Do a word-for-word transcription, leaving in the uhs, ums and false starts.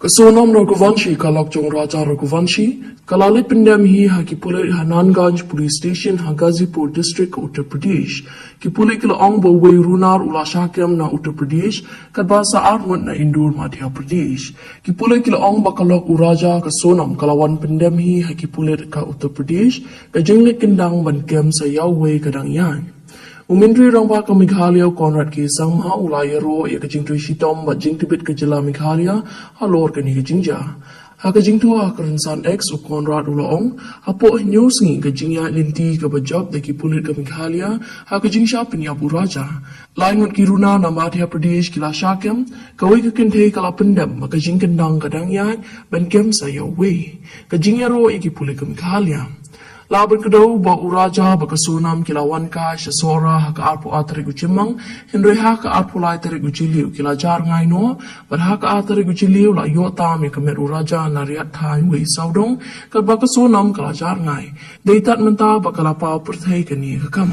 Ka Sonam Raghuvanshi, ka lok jong u Raja Raghuvanshi, ka la leit pyndem hi ha ki pulit ha Nanganj Police Station ha Ghazipur District ka Uttar Pradesh. Ki pulit ki la ong ba uwei u runar u la shah kem na Uttar Pradesh, katba sa arngut na Indore, Madhya Pradesh. Ki pulit ki la ong ba ka lok u Raja, ka Sonam, ka la wan pyndem hi ha ki pulit ka Uttar Pradesh, ka jingleit kyndang ban kem sa ïa uwei ka dang ïaid. U Myntri Rangbah ka Meghalaya u Conrad K Sangma u la ïaroh ïa ka jingtrei shitom bad jingtbit ka jylla Meghalaya halor kane ka jingjia. Ha ka jingthoh ha ka rynsan X, u Conrad u la ong, hapoh hynñiew sngi ka jingïaid lynti kaba jop da ki pulit ka Meghalaya ha ka jingshah pynïap u Raja. Lai ngut ki runar na Madhya Pradesh ki la shah kem, kawei ka kynthei ka la pyndem ba ka jingkyndang ka dang ïaid ban kem sa ïa uwei. Ka jingïaroh ïa ki pulit ka Meghalaya. Lah ban kdew ba u Raja bad ka Sonam ki la wan kai sha Sohra ha ka arphew ar tarik u Jymmang, hynrei ha ka arphew lai tarik u Jylliew ki la jar rngai noh, bad ha ka ar tarik u Jylliew la ïoh tam ïa ka met u Raja na riat thaiñ Wei Sawdong, katba ka Sonam ka la jar rngai. Dei tad mynta ba ka la paw pyrthei kane ka kam.